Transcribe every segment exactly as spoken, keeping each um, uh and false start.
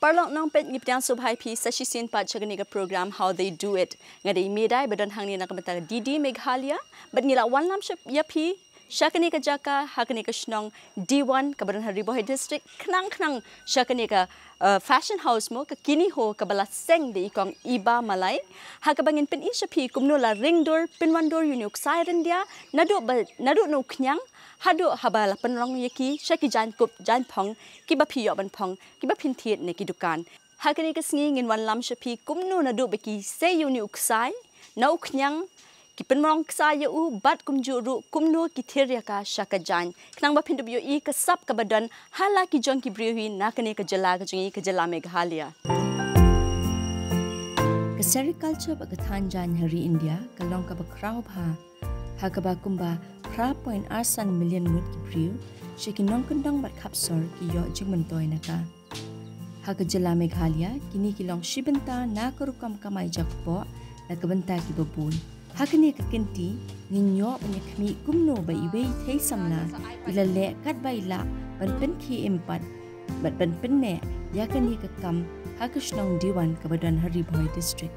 Paralok nongpeit, ngi pdiang sngewbha ïa phi sa shisien pat sha kane ka program How They Do It. Nga dei i Medai ba don hangne na ka bynta ka D D Meghalaya, bad ngi la wanlam sha ïa phi sha kane ka jaka ha kane ka shnong Diwan kaba don ha Ri Bhoi District, khnang khnang sha kane ka, uh, fashion house mo, ka Kiniho, kaba la seng da i Kong Iba Malai, ha kaba ngin pyni sha phi kumno la ring dur pynwan dur ïa une u ksai ryndia, naduh ba, naduh na u khñiang haduh haba la pynrong ïa ki sha ki jaiñkup jaiñphong kiba phi ïoh ban phong, kiba phin thied na ki dukan. Ha kane ka sngi ngin wanlam sha phi kumno naduh ba ki sei ïa une u ksai na u khñiang, ki pynrong ksai ïa u, bad kumjuh ruh kumno ki thir ïa ka sha ka jaiñ, khnang ba phin dup ïohi ka sap kaba don ha la ki jong ki briew hi na kane ka jylla ka jong ngi, ka jylla Meghalaya. Ka sericulture bad ka thaiñ jaiñ ha ri India ka long kaba khraw bha, ha kaba kumba phra point ar san million ngut ki briew, sha ki nongkyndong bad khapsor, ki ïoh jingmyntoi na ka. Ha ka jylla Meghalaya, kine ki long shi bynta na ka rukom kamai jakpoh na ka bynta kiba bun. Ha kane ka kynti, ngin ïoh ban ïa khmih kumno ba iwei i thei samla i la leh katba i lah ban pynkhie im pat bad ban pynneh ïa kane ka kam ha ka shnong Diwan kaba don ha Ri Bhoi District.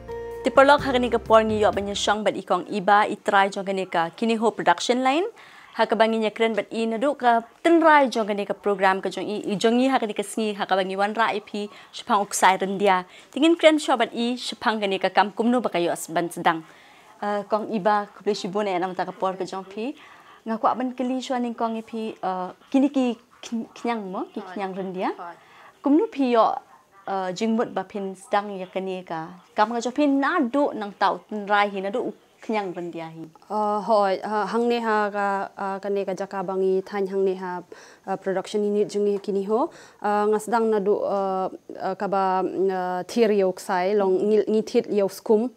Te paralok, ha kane ka por ngi ïoh ban ïa shong bad i Kong Iba, i trai jong kane ka Kiniho Production Line, ha kaba ngin ïa kren bad i naduh ka tynrai jong kane ka program ka jong i, i jong i ha kane ka sngi, ha kaba ngi wanrah ïa phi shaphang u ksai ryndia. Te ngin kren shuwa bad i shaphang kane ka kam kumno ba ka ïoh ban sdang. Uh, Kong Iba, khublei shibun eh na ka bynta ka por ka jong phi. Nga kwah ban kylli shuwa nyngkong ïa phi, uh, kine ki khn-, khñiang mo, ki khñiang ryndia. Kumno phi ïoh, uh, jingmut ba phin sdang ïa kane ka kam ka jong phi naduh nangta u tynrai hi, naduh u khñiang ryndia hi. Uh, hooid, uh, hangne ha ka, uh, kane ka jaka ba ngi thaiñ hangne ha, uh, production unit jong ngi Kiniho. Uh, nga sdang naduh, uh, uh, kaba, uh, thir ïa u ksai, long ngi, ngi thied ïa u skum.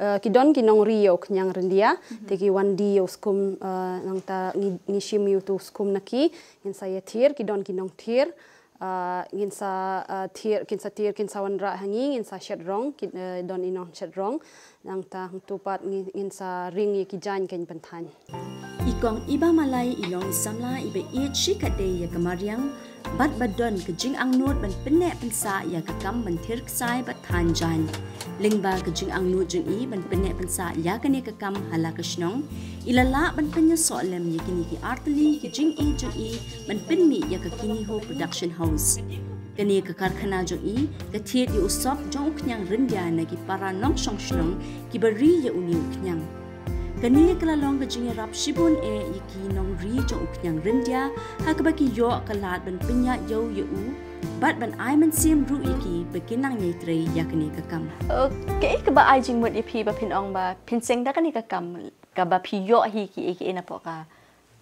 Uh, ki don ki nongri ïa u khñiang ryndia, te ki wan die ïa u skum, uh, nangta ngi, ngi shim ïa utu u skum na ki, ngin sa ïa thir, ki don ki nongthir, uh, ngin sa, uh, thir, kin sa thir, kin sa wanrah ha ngi, ngin sa shet rong, ki, uh, don i nongshet rong, nangta hangtu pat ngi, ngin sa ring ïa ki jaiñ kein pynthaiñ. I Kong Iba Malai i long i samla iba ïeit shikatdei ïa ka mariang, bad ba don ka jingangnud ban pynneh pynsah ïa ka kam ban thir ksai bad thaiñ jaiñ. Lyngba ka jingangnud jong i ban pynneh pynsah ïa kane ka kam ha la ka shnong, i la lah ban pynïasoh lem ïa kine ki artylli ki jingïeit jong i ban pynmih ïa ka Kiniho Production House. Kane ka karkhana jong i ka thied ïa u sop jong u khñiang ryndia na ki para nongshong shnong kiba ri ïa une u khñiang. Kane ka la long ka jingïarap shibun eh ïa ki nongri jong u khñiang ryndia, ha kaba ki ïoh ka lad ban pynïaid ïew ïa u bad ban ai mynsiem ruh ïa ki ba kin nang ïai trei ïa kane ka kam. Uh, kaei kaba ai jingmut ïa phi ba phin ong ba phin seng da kane ka kam, kaba phi ïoh hi kiei kiei napoh ka,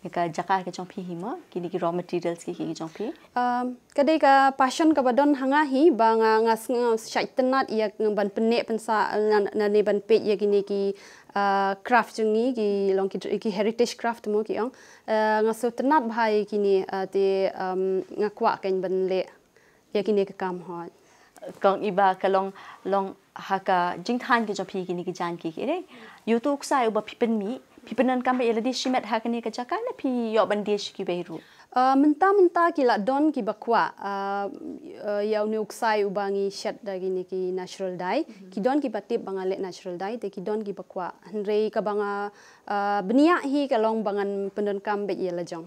ka jaka ka jong phi hi mo, kine ki raw materials ki, ki jong phi? Um, ka dei ka passion kaba don ha nga hi, ba nga, nga s-, nga shait tynnad ïa ban pynneh pynsah, na, na ne ban peit ïa kine ki, uh, craft jong ngi, ki long ki, ki heritage craft mo ki ong. Uh, nga sngewtynnad bha ïa kine, uh, te, um, nga kwah kein ban leh ïa kine ki kam hooid. Kong Iba, ka long, long ha ka jingthaiñ ka jong phi kine ki jaiñ ki, ki dei. Ïa utu u ksai uba phi pynmih, phi pyndonkam beit ïa lade shimet ha kane ka jaka ne phi ïoh ban die sha kiwei ruh? Uh, mynta mynta ki la don kiba kwah, uh, uh, ïa une u ksai uba ngi shet da kine ki natural dye. Ki don kiba tip ba nga leh natural dye, te ki don kiba kwah. Hynrei kaba nga, uh, bniah hi ka long ba ngan pyndonkam beit ïa la jong.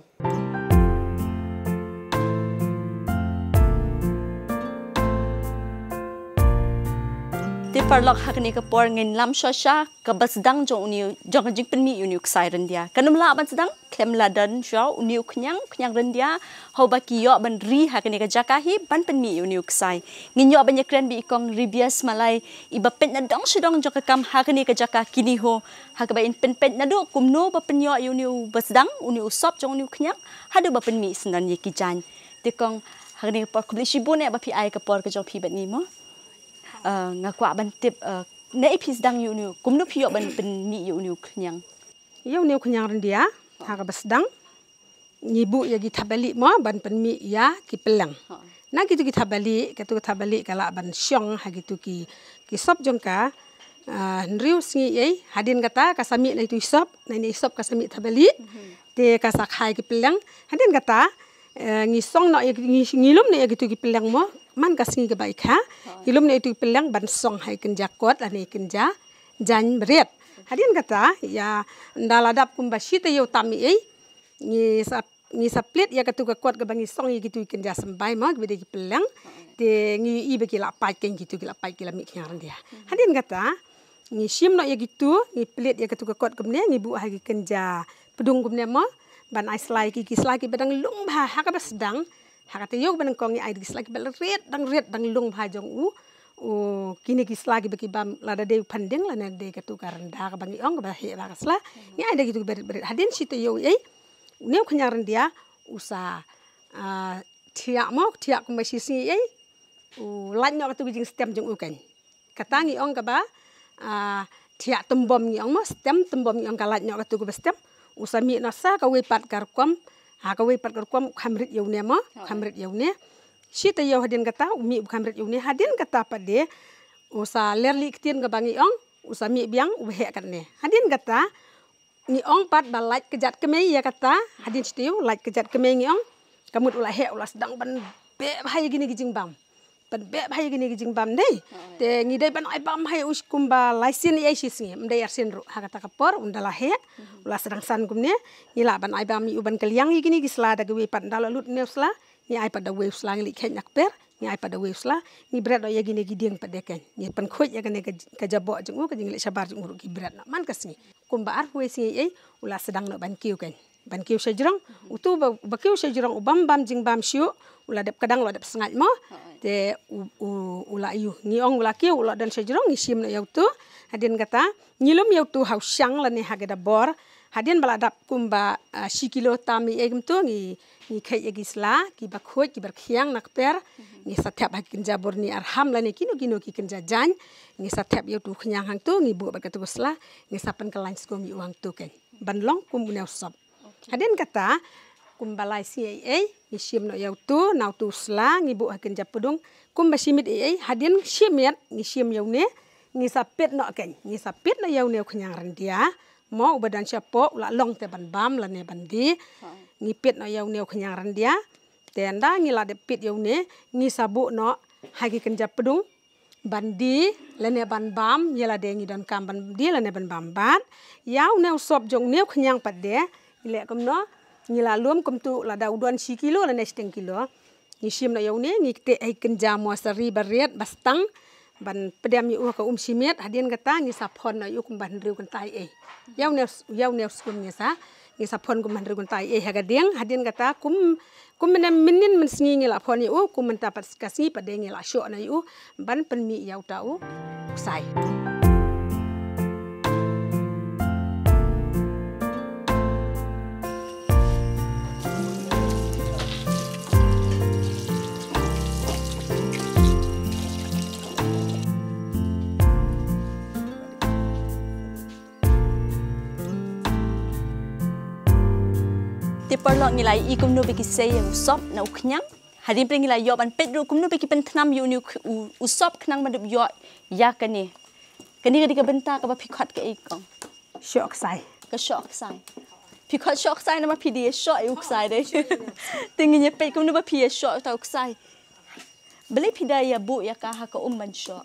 Te paralok, ha kane ka por ngin lam shuwa sha kaba sdang jong une, jong ka jingpynmih ïa une u ksai ryndia. Kan ym lah ban sdang khlem la don shuwa une u khñiang, khñiang ryndia, haba ki ïoh ban ri ha kane ka jaka hi ban pynmih ïa une u ksai. Ngin ïoh ban ïakren bad i Kong Ribias Malai, iba peit na dong sha dong jong ka kam ha kane ka jaka Kiniho, ha kaba in pynpeit naduh kumno ba pynïoh ïa une uba sdang, une u sop jong une u khñiang, haduh ba pynmih syndon ïa ki jaiñ. Te Kong, ha kane ka por khublei shibun eh ba phi ai ka por ka jong phi bad ngi mo. Uh, nga kwah ban tip, uh, naei phi sdang ïa une u, kumno phi ïoh ban pynmih ïa une u khñiang? Ïa une u khñiang ryndia, ha kaba sdang ngi buh ïa ki thapbalieh mo ban pynmih ïa ki pylleng. Ha. Na kitu ki thapbalieh, kitu ki thapbalieh ka lah ban shong ha kitu ki, ki sop jong ka. Ah, hynriew sngi ei, hadien kata ka sa mih na itu i sop, na ini i sop ka sa mih thapbalieh. Mhm. Te ka sa kha ïa ki pylleng. Hadien kata, eh, ngi song noh ïa ki, ngi, ngi lum noh ïa kitu ki pylleng mo. Man ka sngi kaba i kha, i lum noh ïa itu i pylleng ban song ha i kynja kot lane i kynja jaiñ bret. Hadien kata, ïa, ynda la dap kumba shi taïew tam i ei, ngi sa, ngi sa plie ïa katu ka kot kaba ngi song ïa kitu i kynja symbai mo, kiba dei ki pylleng. Te ngi i ba ki la pait, keiñ kitu ki la pait, ki la mih khñiang ryndia. Hadien kata, ngi shim noh ïa kitu, ngi plie ïa katu ka kot kumne, ngi buh ha ki kynja pdung kumne mo, ban ai sla ïa ki, ki sla kiba dang lung bha, ha kaba sdang, ha ka taïew kaba nyngkong ngi ai da ki sla kiba la rit, dang rit, dang lung bha jong u. U, kine ki sla kiba ki bam lada dei u phanding lane dei katu ka rynda kaba ngi ong kaba heh bha ka sla. Ngi ai da kitu kiba rit ba rit. Hadien shi taïew ei, une u khñiang ryndia, u sa, ah, thiah mo, thiah kumba shi sngi ei, u lait noh katu ka jingstem jong u keiñ. Kata ngi ong kaba, ah, thiah tymbom ngi ong mo, stem tymbom ngi ong ka lait noh katu kaba stem. U sa mih noh sa kawei pat ka rukom, ha kawei pat ka rukom u kham rit ïa une mo, u kham rit ïa une. Shi taïew hadien kata, u mih u kham rit ïa une, hadien kata pat de, u sa ler lieh ktien kaba ngi ong, u sa mih biang, u heh katne. Hadien kata, ngi ong pat ba lait kjat kmie ïa kata, hadien shi taïew, lait kjat kmie ngi ong, ka mut u la heh, u la sdang ban beh bha ïa kine ki jingbam. Ban beh bha ïa kine ki jingbam dei. Te ngi dei ban ai bam ha ïa u kumba lai sien ei shi sngi, ym dei ar sien ruh, ha kata ka por, ynda la heh, u la sdang san kumne, ngi lah ban ai bam ïa u ban kylliang ïa kine ki sla da kiwei pat ynda la lut une u sla, ngi ai pat da uwei u sla ngi leit kheit na kper, ngi ai pat da uwei u sla, ngi bret noh ïa kine ki dieng pat de keiñ. Ngi pynkhuid ïa kane ka, ka jaboh jong u, ka jingleit shabar jong u ruh ki bret noh. Man ka sngi. Kumba arphew wei sngi ei, u la sdang noh ban kiew keiñ. Ban kiew sha jrong, utu ba, ba kiew sha jrong, u bam bam jingbam shuh, u la dep kdang, u la dep sngaid mo. Te u, u, u la ïoh. Ngi ong u la kiew, u la don sha jrong, ngi shim noh ïa utu. Hadien kata, ngi lum ïa utu ha u shang lane ha ka dabor. Hadien ba la dap kumba, ah, shi kilo tam ei kumtu, ngi, ngi kheit ïa ki sla, kiba khuid, kiba rkhiang na kper, ngi sa thep ha ki kynja burni arham lane kino kino ki kynja jaiñ, ngi sa thep ïa utu u khñiang hangtu, ngi buh bad katu ka sla, ngi sa pynkyllain skum ïa u hangtu keiñ. Ban long kum une u sop. Hadien kata, kumba lai sngi ei ei, ngi shim noh ïa utu, na utu u sla, ngi buh ha kynja pdung, kumba shi miet ei ei, hadien shi miet, ngi shim ïa une, ngi sa pit noh keiñ, ngi sa pit noh ïa une u khñiang ryndia, mo uba don shapoh, u la long te ban bam, lane ban die, ngi pit noh ïa une u khñiang ryndia, te ynda ngi la dep pit ïa une, ngi sa buh noh, ha ki kynja pdung, ban die, lane ban bam, ïa lade ngi donkam ban die, lane ban bam bad. Ïa une u sop jong une u khñiang pat de, ngi leh kumno, ngi la lum kumtu lada u don shi kilo, lane shiteng kilo. Ngi shim noh ïa une, ngi kteh ha ki kynja mosari ba rit, ba stang, ban pdem ïa u ha ka um shi miet, hadien kata ngi sa phon noh ïa u kumba hynriew kynta ei ei. Ïa une, ïa une u skum ngi sa, ngi sa phon kumba hynriew kynta ei ei ha ka dieng, hadien kata kum, kum mynne mynnin mynsngi ngi la phon ïa u, kum mynta pat ka sngi pat de ngi la shoh noh ïa u, ban pynmih ïa uta u ksai. Te paralok ngi la ïohi kumno ba ki sei ïa u sop na u khñiang. Hadien pat ngi la ïoh ban peit ruh kumno ba ki pynthnam ïa une u, u, u sop khnang ban dep ïoh ïa kane. Kane ka dei ka bynta kaba phi khot kaei kong? Shoh ksai. Ka shoh ksai. Phi khot shoh ksai namar phi dei ïa shoh ïa u ksai de. Te ngin ïa peit kumno ba phi ïa shoh uta u ksai. Balei phi dei ïa buh ïa ka ha ka um ban shoh?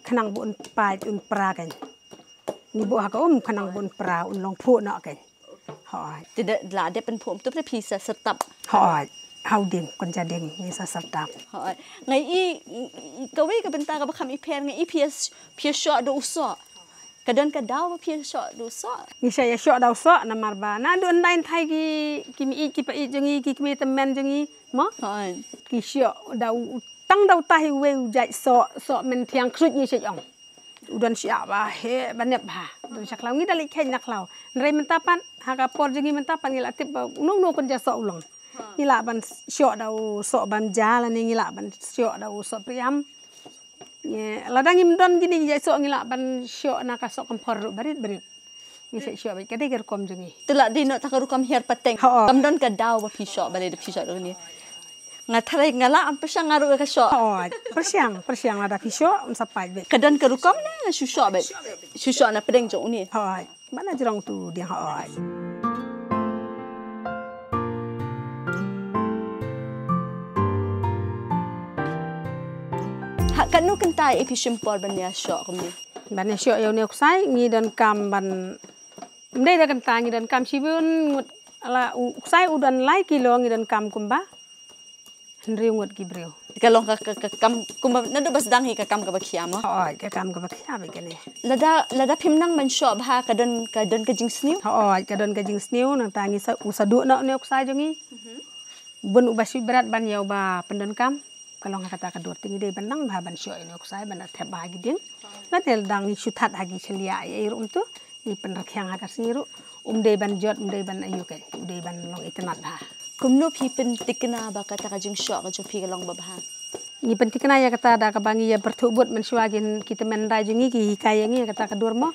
Khnang ba un pait un pra keiñ. Ngi buh ha ka um khnang ba un pra un long phuh noh keiñ. Hooid. Te da la dep pynphuh to phi sa syrtap. Hooid. Ha u dieng, kynja dieng ngi sa syrtap. Hooid. Nga ïohi, i, i, kawei ka bynta kaba kham i pher nga ïohi phi ïa s-, phi ïa shoh da u soh. Ka don ka daw ba phi ïa shoh da u soh? Ngi sa ïa shoh da u soh namar ba naduh ynda ynthei ki, ki mei ki pa ïeit jong ngi, ki kmie tymmen jong ngi, mo? Hooid. Ki shoh da u, tang da utai uwei u jait soh, soh mynthiang ksuid ngi sa ong. U don shiah ba heh ba nep bha. U don sha khlaw ngi da leit kheit na khlaw. Hynrei mynta pat, ha ka por jong ngi mynta pat ngi la tip ba uno uno u kynja soh u long. Ngi lah ban shoh da u soh bam ja lane ngi lah ban shoh da u soh priam. Ngi, lada ngim don kine ki jait soh ngi lah ban shoh na ka soh kynphor ruh barit barit. Ngi sa shoh beit ka dei ka rukom jong ngi. Te la dei noh ta ka rukom hiar pateng. Hooid. Kam don ka daw ba phi shoh balei da phi shoh da une. Nga tharai nga la am pyrshang nga ruh ka shoh. Hooid. Pyrshang, pyrshang lada phi shoh, um sa pait beit. Ka don ka rukom ne nga shu shoh beit. Shu shoh na pdeng jong une. Hooid. Ba na jrong tu dieng hooid. Katno kynta ïa phi shim por ban ïa shoh kumne? Ban ïa shoh ïa une u ksai ngi donkam ban, ym dei da kynta, ngi donkam shibun ngut. La u ksai u don lai kilo ngi donkam kumba hynriew ngut ki briew. Ka long ka, ka, ka kam kumba naduh ba sdang hi ka kam kaba khia mo? Hooid, ka kam kaba khia bha kane. Lada, lada phim nang ban shoh bha ka don, ka don ka jingsniew? Hooid, ka don ka jingsniew, nangta ngi sa, u sa duh noh une u ksai jong ngi. Bun uba shu bret ban ïa uba pyndonkam. Ka long ha kata ka dur te ngi dei ban nang bha ban shoh ïa une u ksai ban da thep bha ha ki dieng. Lane lada ngi shu that ha ki shylliah ei ei ruh kumto, ngi pynrkhiang ha ka sngi ruh. Um dei ban jot, um dei ban aiu keiñ, um dei ban long itynnad bha. Kumno phi pynthikna ba kata ka jingshoh ka jong phi ka long babha? Ngi pynthikna ïa kata da kaba ngi ïa pyrthuh bud mynshuwa ki, ki tymmen rai jong ngi ki hikai ïa ngi ïa kata ka dur mo.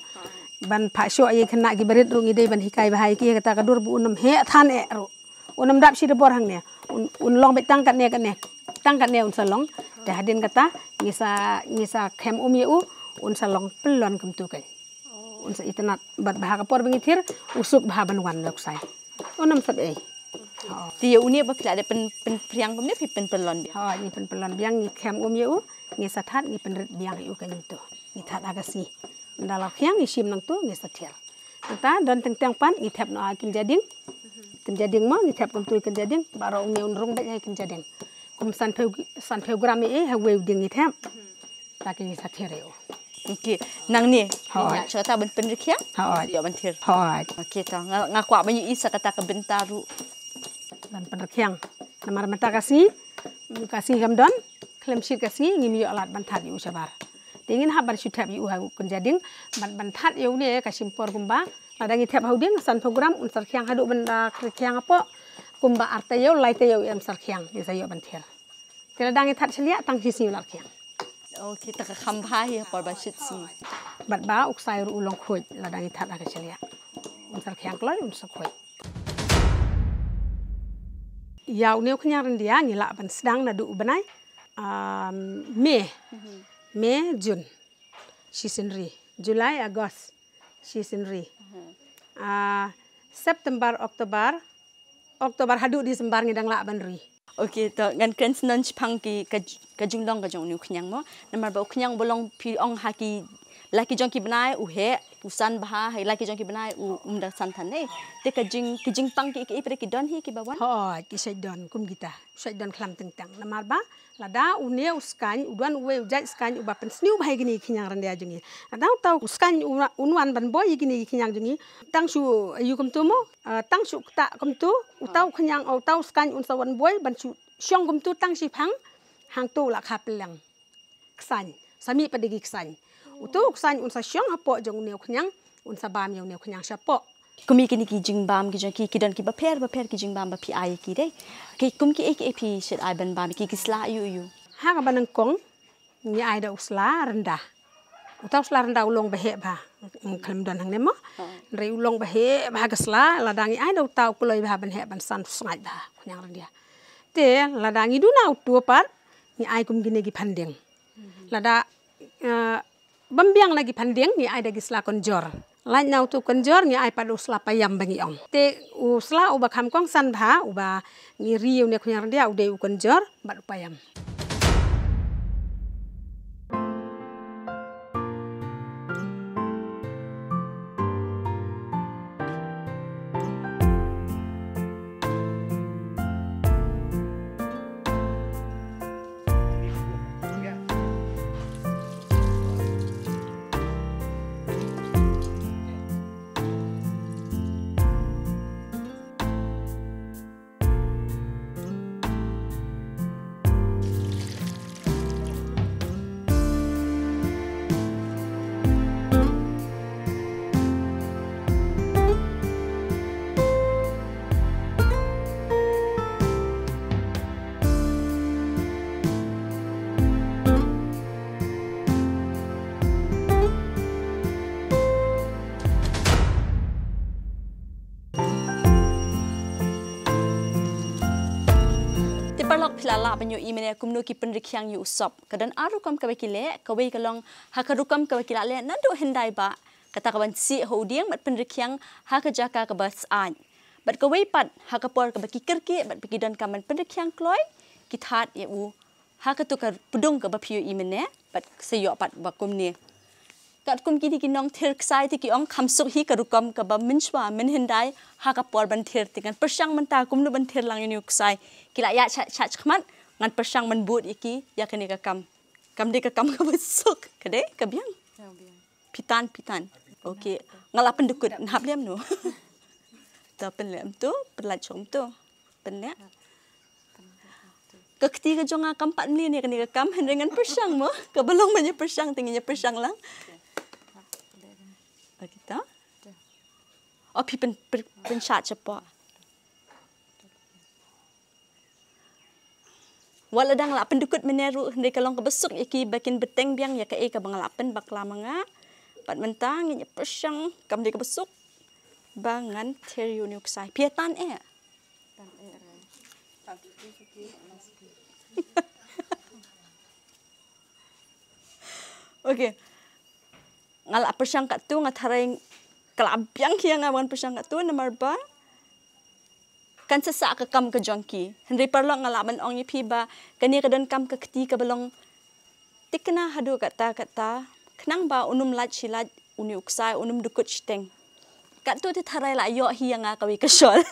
Ban phah shoh ïa ki khynnah ki barit ruh ngi dei ban hikai bha ïa ki ïa kata ka dur ba un ym heh than eh ruh. Un ym dap shi da bor hangne. Un, un long beit tang katne katne. Tang katne un sa long. Te hadien kata ngi sa, ngi sa khem um ïa u, un sa long pyllun kumto keiñ. Un sa itynnad bad bha ha ka por ba ngi thir, u suk bha ban wan ïa u ksai. Un ym sap ei. Te ïa une ba phi la dep pyn, pynphriang kumne phi pynpyllun biang? Hooid, ngi pynpyllun biang, ngi khem um ïa u, ngi sa that, ngi pynrit biang ïa u keiñ to. Ngi that ha ka sngi. Ynda la rkhiang ngi shim nangto, ngi sa thir. Nangta don teng teng pat ngi thep noh ha kynja dieng. Kynja dieng mo ngi thep kumto kynja dieng. Baroh une un rung beit ha kynja dieng. Kum sanphew, sanphew gram ei ei ha uwei u dieng ngi thep. Ta ki ngi sa thir ïa u. Okay, nangne. Hooid. Ngi ïa sha kata ban pynrkhiang? Hooid. Ïa ban thir. Hooid. Okay, to nga, nga kwah ban ïohi sa kata ka bynta ruh. Ban pynrkhiang. Namar mynta ka sngi, ka sngi kam don, khlem shit ka sngi ngim ïoh lad ban that ïa u shabar. Te ngin hap ban shu thep ïa u ha u kynja dieng, ban, ban that ïa une ka shim por kumba. Lada ngi thep ha u dieng sanphew gram, un sa rkhiang haduh ban da rkhiang hapoh kumba ar taïew, lai taïew ïa un sa rkhiang, ngin sa ïoh ban thir. Te lada ngi that shylliah tang shi sngi u la rkhiang. Okay, te ka kham bha hi ha por ba shit sngi. Bad ba u ksai ruh u long khuid lada ngi that ha ka shylliah. Un sa rkhiang kloi, un sa khuid. Ïa une u khñiang ryndia ngi lah ban sdang naduh u bnai, um, May. May, June. Shisien ri. July, August. Shisien ri. Ah, September, October, October haduh December ngi dang lah ban ri. Okay, to ngan kren syndon shaphang ki ka, ka jinglong ka jong une u khñiang mo. Namar ba u khñiang ba long phi ong ha ki la ki jong ki bnai u heh, u san bha, ha la ki jong ki bnai u um da san than ne. Te ka jing, ki jingpang ki, ki, ki don hi kiba wan? Hooid, ki shait don kum kita. Shait don khlam teng teng. Namar ba lada une u skaiñ, u don uwei u jait skaiñ uba pynsniew bha ïa kine ki khñiang ryndia jong ngi. Lada uta u skaiñ u, un wan ban boi ïa kine ki khñiang jong ngi. Tang shu aiu kumto mo, ah, tang shu ktah kumto, uta u khñiang, uta u skaiñ un sa wan boi ban shu shong kumto tang shiphang, hangto u la kha pylleng. Ksaiñ, sa mih pat da ki ksaiñ. Uto u ksaiñ un sa shong hapoh jong une u khñiang, un sa bam ïa une u khñiang shapoh. Kum ïa kine ki jingbam ki jong ki, ki don kiba pher bapher ki jingbam ba phi ai ïa ki de. Ki kum kiei kiei phi shait ai ban bam ïa ki, ki sla aiu aiu? Ha kaba nyngkong ngi ai da u sla rynda. Uta u sla rynda u long ba heh bha. Khlem don hangne mo. Hynrei u long ba heh bha ka sla, lada ngi ai da uta u kloi bha ban heh ban san sngaid bha u khñiang ryndia. Te lada ngi duna uto pat ngi ai kum kine ki phandieng. Lada, eh, bym biang na ki phandieng ngi ai da ki sla kynjor. Lait na uto u kynjor ngi ai pat u sla payam ba ngi ong. Te u sla uba kham kongsan bha uba ngi ri ïa une u khñiang ryndia u dei u kynjor bad u payam. Te paralok, phi la lah ban ïohi mynne kumno ki pynrkhiang ïa u sop. Ka don ar rukom kaba ki leh, kawei ka long ha ka rukom kaba ki la leh naduh hyndai ba kata ka ban sih ha u dieng bad pynrkhiang ha ka jaka kaba syaid. Bad kawei pat ha ka por kaba ki kyrkieh bad ba ki donkam ban pynrkhiang kloi, ki thad ïa u Ha katu ka pdung kaba phi ïohi mynne, bad sa ïoh pat ba kumne. Katkum kine ki nongthir ksai te ki ong kham suk hi ka rukom kaba mynshuwa mynhyndai ha ka por ban thir te ngan pyrshang mynta kumno ban thir lang ïa une u ksai. Ki la ïa shah shah khmat ngan pyrshang ban bud ïa ki ïa kane ka kam. Kam dei ka kam kaba suk, ka dei ka biang. Pitan, pitan. Okay. Nga la pyndukut, hap lem no. Ta pynlem tu, pynlait shong tu. Pynlem. Ka kti ka jong nga kam pat mlien ïa kane ka kam, hynrei ngan pyrshang mo. Kaba long ban ïa pyrshang te ngin ïa pyrshang lang. Okay ta. O phi pyn, pyn, pynshah shapoh. Wat la dang la pyndukut mynne ruh hynrei ka long kaba suk ïa ki ba kin bteng biang ïa kaei kaba nga la pynbakla ma nga. Bad mynta ngin ïa pyrshang kam dei kaba suk ba ngan thir ïa une u ksai. Phi ïa tan eh. Okay. Nga la pyrshang katto, nga tharai ka la biang hi ïa nga ban pyrshang katto namar ba kan sa sah ka kam ka jong ki. Hynrei paralok nga lah ban ong ïa phi ba kane ka donkam ka kti kaba long thikna haduh katta katta, khnang ba un ym lait shi lait une u ksai, un ym dukut shiteng. Katto te tharai la ïoh hi ïa nga kawei ka shol.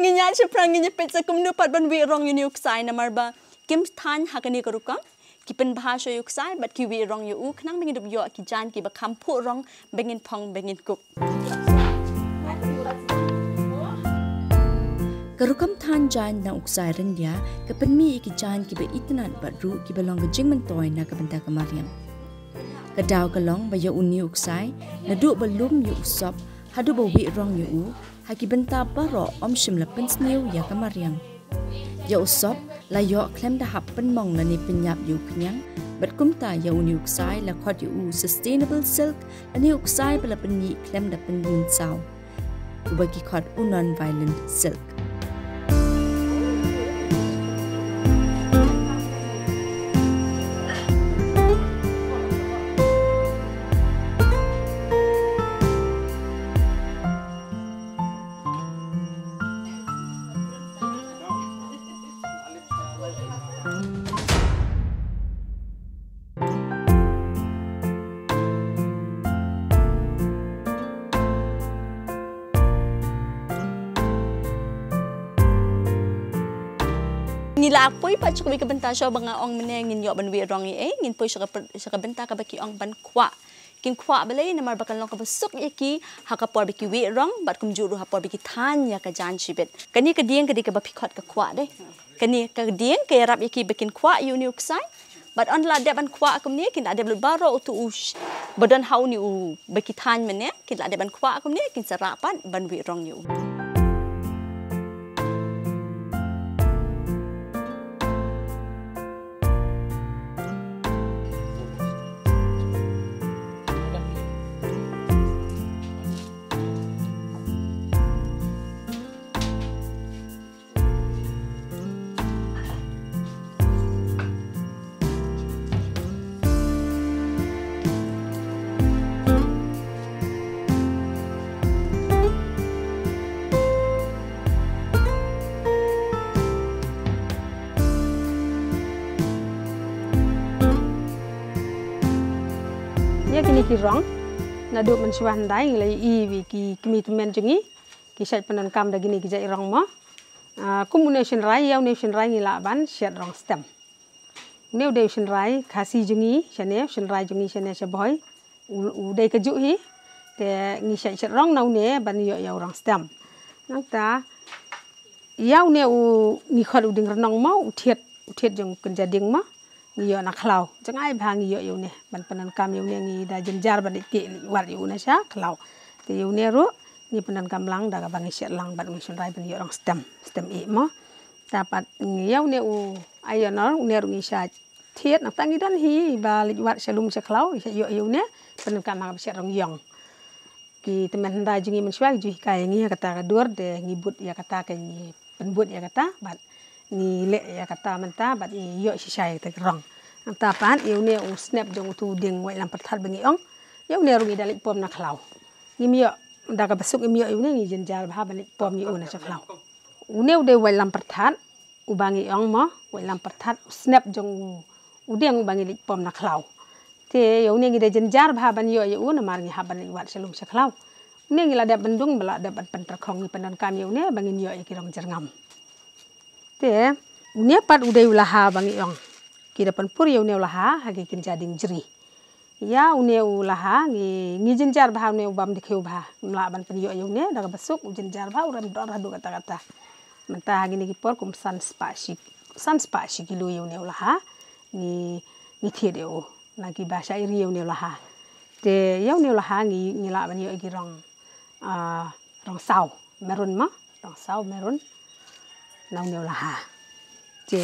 Ngin ïa shaphrang, ngin ïa peit sa kumno pat ban wieh rong ïa une u ksai namar ba kim thaiñ ha kane ka rukom. Ki pynbha shuwa ïa u ksai bad ki wieh rong ïa u khnang ba ngin dup ïoh ki jaiñ kiba kham phuh rong ba ngin phong ba ngin kup. Ka rukom thaiñ jaiñ na u ksai ryndia ka pynmih ïa ki jaiñ kiba itynnad bad ruh kiba long ka jingmyntoi na ka bynta ka mariang. Ka daw ka long ba ïa une u ksai, naduh ba lum ïa u sop haduh ba wieh rong ïa u, ha ki bynta baroh ym shym la pynsniew ïa ka mariang. Ïa u sop la ïoh khlem da hap pynmong lane pynïap ïa u khñiang, bad kumta ïa une u ksai la khot ïa u sustainable silk lane u ksai ba la pynmih khlem da pynmih saw, uba ki khot u non-violent silk. Ngi la poi pat sha kawei ka bynta shuwa ba nga ong mynne ngin ïoh ban wieh rong ïa ei, ngin poi sha ka, sha ka bynta kaba ki ong ban kwah. Kin kwah balei namar ba kan long kaba suk ïa ki ha ka por ba ki wieh rong bad kumjuh ruh ha por ba ki thaiñ ïa ka jaiñ shibit. Kane ka dieng ka dei kaba phi khot ka kwah dei. Kane ka dieng ka ïarap ïa ki ba kin kwah ïa une u ksai. Bad ynda la dep ban kwah kumne kin la dep lut baroh utu u sh-, ba don ha une u ba ki thaiñ mynne kin la dep ban kwah kumne kin sa rah pat ban wieh rong ïa u. Ïa kine ki rong naduh mynshuwa hyndai ngi la ïohi ïa ki kmie tymmen jong ngi ki shait pyndonkam da kine ki jait rong mo. Ah, kum une u shynrai, ïa une u shynrai ngi lah ban shet rong stem. Une u dei u shynrai Khasi jong ngi shane, u shynrai jong ngi shane sha Bhoi. U, u dei kajuh hi. Te ngi shait shet rong na une ban ïoh ïa u rong stem. Nangta ïa une u ngi khot u dieng rnong mo, u thied, u thied jong u kynja dieng mo. Ngi ïoh na khlaw. Jngai bha ngi ïoh ïa une ban pyndonkam ïa une, ngi da jynjar ban leit tih leit wad ïa une sha khlaw. Te ïa une ruh ngi pyndonkam lang da kaba ngi shet lang bad une u shynrai ban ïoh rong stem, stem ïeh mo. Te pat ïa une u Ionor, une ruh ngi shait thied, nangta ngi don hi ba leit wad sha lum sha khlaw, shait ïoh ïa une, pyndonkam ha kaba shet rong ïong. Ki tymmen hyndai jong ngi mynshuwa ki ju hikai ïa ngi ha kata ka dur, te ngi bud ïa kata, ka ngi pynbud ïa kata bad ngi leh ïa kata mynta bad ngi ïoh shisha ïa kata ka rong. Nangta pat ïa une u snep jong utu u dieng Waitlam Pyrthat ba ngi ong, ïa une ruh ngi da leit pom na khlaw. Ngim ïoh, da kaba suk ngim ïoh ïa une, ngi jynjar bha ban leit pom ïa une sha khlaw. Une u dei Waitlam Pyrthat. uba ngi ong mo, u ïalam pyrthat, u snep jong u, u dieng uba ngi leit pom na khlaw. Te ïa une ngi dei jynjar bha ban ïoh ïa u namar ngi hap ban leit wad sha lum sha khlaw. Une ngi la dep ban dung ba la dep ban pynpyrkhong, ngi pyndonkam ïa une ba ngin ïoh ïa ki rong jyrngam. Te une pat u dei u laha ba ngi ong. Ki da pynpur ïa une u laha ha ki kynja dieng jri. Ïa une u laha ngi, ngi jynjar bha une u bam dkhiew bha. Ngim lah ban pynïoh ïa une da kaba suk, u jynjar bha, u rem dor haduh katta katta. Mynta ha kine ki por kum san spah shi, san spah shi kilo ïa une u laha. Ngi, ngi thied ïa u na kiba shah ri ïa une u laha. Te ïa une u laha ngi, ngi lah ban ïoh ïa ki rong, ah, rong saw, maroon mo, rong saw maroon na une u laha. Te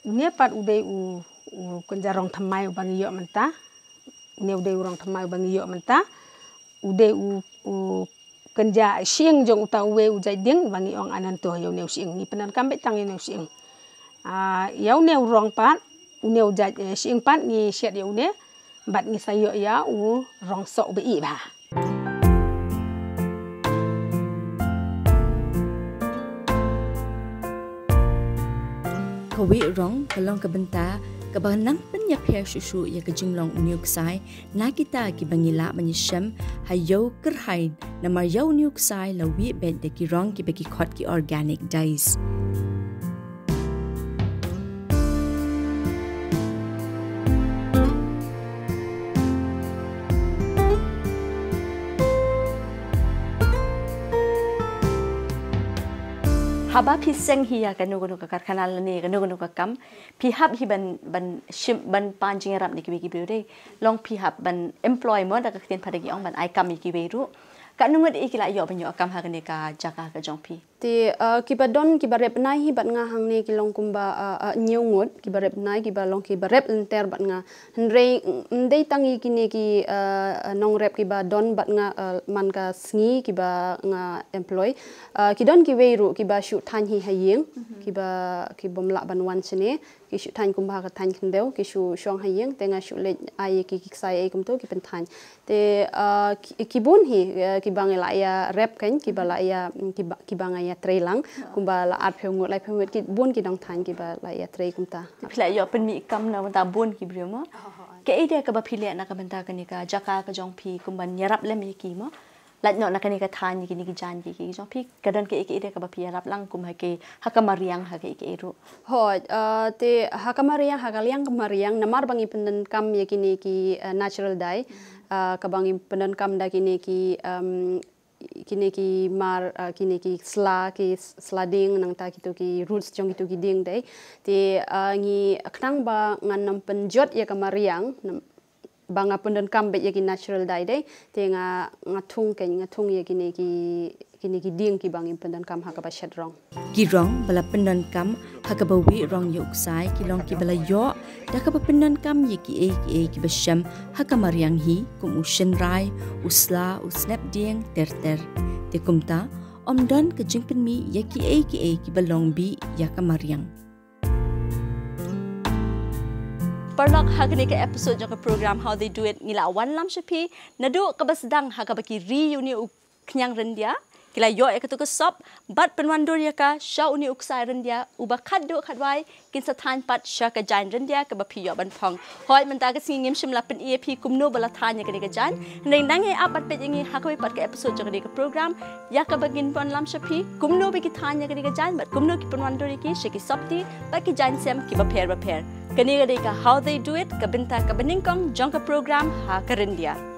une pat u dei u, u kynja rong thymmai uba ngi ïoh mynta. Une u dei u rong thymmai uba ngi ïoh mynta. U dei u, u kynja shyieng jong uta uwei u jait dieng uba ngi ong Ananto, ïa une u shyieng. Ngi pyndonkam beit tang ïa une u shyieng. Ah, ïa une u rong pat, une u jait, eh, shyieng pat ngi shet ïa une, bad ngi sa ïoh ïa u rong soh uba ih bha. Kawei rong ka long ka bynta kaba nang pynïapher shuh shuh ïa ka jinglong une u ksai na kita kiba ngi lah ban ïashem ha ïew kyrhai, namar ïa une u ksai la wieh beit da ki rong kiba ki khot ki organic dyes. Haba phi seng hi ïa kano kano ka karkhana lane kano kano ka kam, phi hap hi ban, ban shim, ban pan jingïarap na kiwei ki briew de. Long phi hap ban employ mo, da ka ktien Phareng ki ong ban ai kam ïa kiwei ruh. Katno ngut ïa ki la ïoh ban ïoh kam ha kane ka jaka ka jong phi? Te, uh, kiba don, kiba rep bnai hi bad nga hangne ki long kumba, uh, uh, hynñiew ngut, kiba rep bnai, kiba long kiba rep lynter bad nga. Hynrei, mm, ym dei tang ïa kine ki, uh, uh, nongrep kiba don bad nga, uh, man ka sngi kiba nga employ. Uh, ki don kiwei ruh kiba shu thaiñ hi ha ïing, kiba, ki bym lah ban wan shane. Ki shu thaiñ kumba ha ka thaiñ khyndew, ki shu shong ha ïing, te nga shu leit ai ïa ki, ki ksai ei kumto, ki pynthaiñ. Te, ah, ki, ki bun hi, eh, kiba nga la ïa rep kein, kiba la ïa, mm, kiba, kiba nga ïa trei lang, kumba la arphew ngut, laiphew ngut, ki bun ki nongthaiñ kiba la ïa trei kumta. Te phi la ïoh pynmih kam na bynta bun ki briew mo? Kaei de kaba phi leh na ka bynta kane ka jaka ka jong phi kumban ïarap lem ïa ki mo? Lait noh na kane ka thaiñ ïa kine ki jaiñ ki, ki jong phi, ka don kaei kaei de kaba phi ïarap lang kum ha ki, ha ka mariang, ha kaei kaei ruh? Hooid, ah, te ha ka mariang, ha ka liang ka mariang, namar ba ngi pyndonkam ïa kine ki, ah, natural dye, ah, kaba ngi pyndonkam da kine ki, um, kine ki mar, ah, kine ki sla, ki s-, sla dieng, nangta kito ki roots jong kito ki dieng de. Te, ah, ngi khnang ba ngan ym pynjot ïa ka mariang, nam-, ba nga pyndonkam beit ïa ki natural dye de, te nga, nga thung kein, nga thung ïa kine ki, kine ki dieng kiba ngi pyndonkam ha kaba shet rong. Ki rong ba la pyndonkam ha kaba wieh rong ïa u ksai ki long kiba la ïoh da kaba pyndonkam ïa kiei kiei kiba shem ha ka mariang hi, kum u shynrai, u sla, u snep dieng, ter ter. Te kumta, ym don ka jingpynmih ïa kiei kiei kiba long bih ïa ka mariang. Paralok, ha kane ka episode jong ka program How They Do It ngi la wanlam sha phi naduh kaba sdang ha kaba ki ri ïa une u khñiang ryndia, ki la ïoh ïa kato ka sop bad pynwandur ïa ka sha une u ksai ryndia uba khatduh khatwai kin sa thaiñ pat sha ka jaiñ ryndia kaba phi ïoh ban phong. Hooid, mynta ka sngi ngim shym la pyni ïa phi kumno ba la thaiñ ïa kane ka jaiñ. Hynrei nang ïai ap bad peit ïa ngi ha kawei pat ka episode jong kane ka program ïa kaba ngin wanlam sha phi kumno ba ki thaiñ ïa kane ka jaiñ bad kumno ki pynwandur ïa ki sha ki sopti bad ki jaiñsem kiba pher bapher. Kane ka dei ka How They Do It, ka bynta kaba nyngkong jong ka program Ha Ka Ryndia.